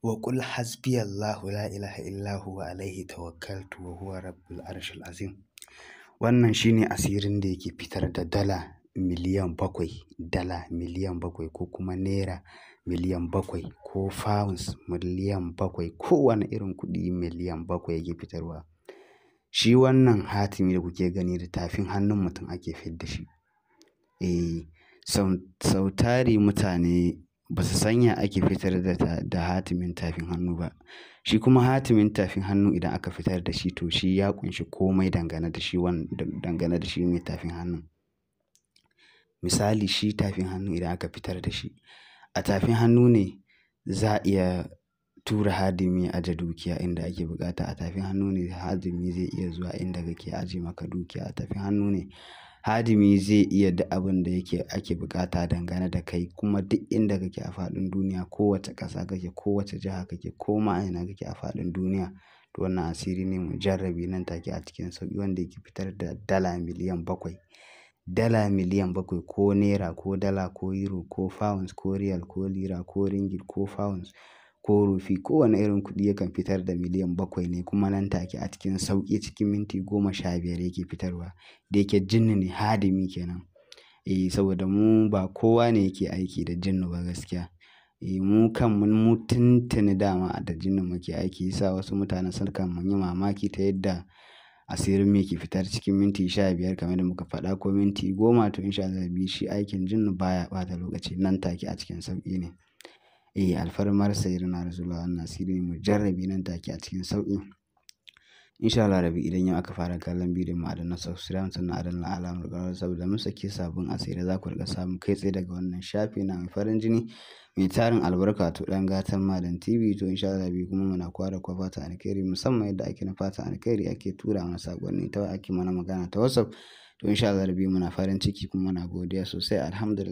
Wa qul hasbiyallahu la ilaha illa huwa alaihi tawakkaltu wa huwa rabbul arshil azim. Wannan shine asirin da yake fitar da dala miliyan 7, dala miliyan 7 ko kuma naira miliyan 7 ko pounds miliyan 7, kowane irin kuɗi miliyan 7 yake fitarwa. Shi wannan hatimi da kuke gani da tafin hannun mutum ake fidda shi. Eh, sau tari mutane ba su san ya ake fitar da hatimin tafin hannu ba. Shi kuma hatimin tafin hannu idan aka fitar da shi, to shi ya ƙunshi komai dangane da shi, dangane da shi mai tafin hannun. Misali, shi tafin hannu idan aka fitar da shi, a tafin hannu ne za a iya tura hadimi ya aje dukiya inda ake buƙata. A tafin hannu ne hadimi zai iya zuwa inda kake aje maka dukiya. A tafin hannu ne hadimi zai iya duk abin da yake ake buƙata dangane da kai, kuma duk inda kake a faɗin duniya, kowace ƙasa kake, kowace jiha kake, ko ma ina kake a faɗin duniya. To wannan asiri ne mujarrabi nan take a cikin sauƙi wanda yake fitar da dala miliyan 7. Dala miliyan 7 ko naira ko dala ko euro ko pounds ko riyal ko lira ko ringgit ko pounds ko rufi, kowane irin kuɗi yakan fitar da miliyan 7 ne, kuma nan take a cikin sauƙi cikin minti 15 yake fitarwa. Da yake jinnu ne, hadimi kenan. Eh, saboda mu ba kowa ne yake aiki da jinnu ba gaskiya. Eh, mu kan mu tuntuni dama da jinnu muke aiki, ya sa wasu mutanen sukan yi mamaki ta yadda asirin mu yake fitar cikin minti 15 kamar yadda muka faɗa ko minti 10. To in sha Allah shi aikin jinnu baya ɓata lokaci, nan take a cikin sauƙi ne. Eh, alfarmar Sayyidina Rasulullah, wannan asiri ne mujarrabi nan take a cikin sauƙi. In sha Allah rabbi, idan yau aka fara kallon bidiyon mu, a danna subscribe sannan a danna alamar ƙararrawa, saboda mun saki sabbin asirai za ku riƙa samu kai tsaye daga wannan shafi na mai farin jini mai tarin albarka, to Ɗan Gatan Malam TV. To in sha Allah rabbi, kuma muna kowa da kowa fatan alkhairi, musamman yadda ake na fatan alkhairi, ake tura mana saƙonni ta ake mana magana ta WhatsApp. To in sha Allah rabbi, muna farin ciki kuma muna godiya sosai, alhamdulillah.